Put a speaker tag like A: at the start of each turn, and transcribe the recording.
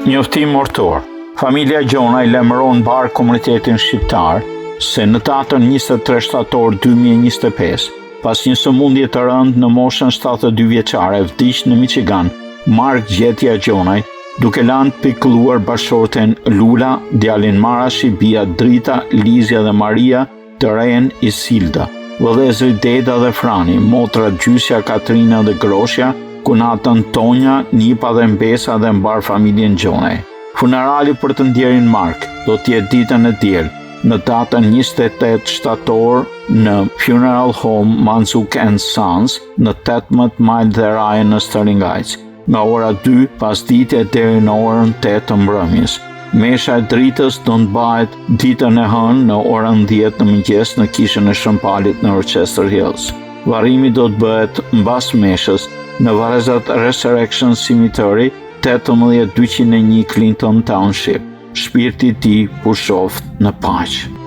A: Njoftim mortor. Familja Gjonaj lajmëron mbarë komunitetin shqiptar se në datën 23 shtator 2025, pas një sëmundje të rëndë në moshën 72 vjeçare, vdiq në Michigan Mark Gjetja Gjonaj, duke lanë të pikëlluar bashkëshorten Lula, djalin Marashi, bija Drita, Lizja dhe Maria, të renë Isilda, vëllezërit Deda dhe Frani, motrat Gjysja, Katrina dhe Groshja, kunatën Tonja, nipa dhe mbesa dhe mbarë familjen Gjonaj. Funerali për të ndjerin Mark do të jetë ditën e diel, në datën 28 shtator në Funeral Home Manzuk and Sons në 18 Mile dhe Ryan në Sterling Heights nga ora 2 pasdite deri në orën 8 të mbrëmjes. Mesha e dritës do të mbahet ditën e hënë në orën 10 në mëngjes në kishën e Shën Palit në Rochester Hills. Varrimi do të bëhet mbas meshës në varrezat Resurrection Cemetery 18201 Clinton Township. Shpirti i tij pushoftë në paqe.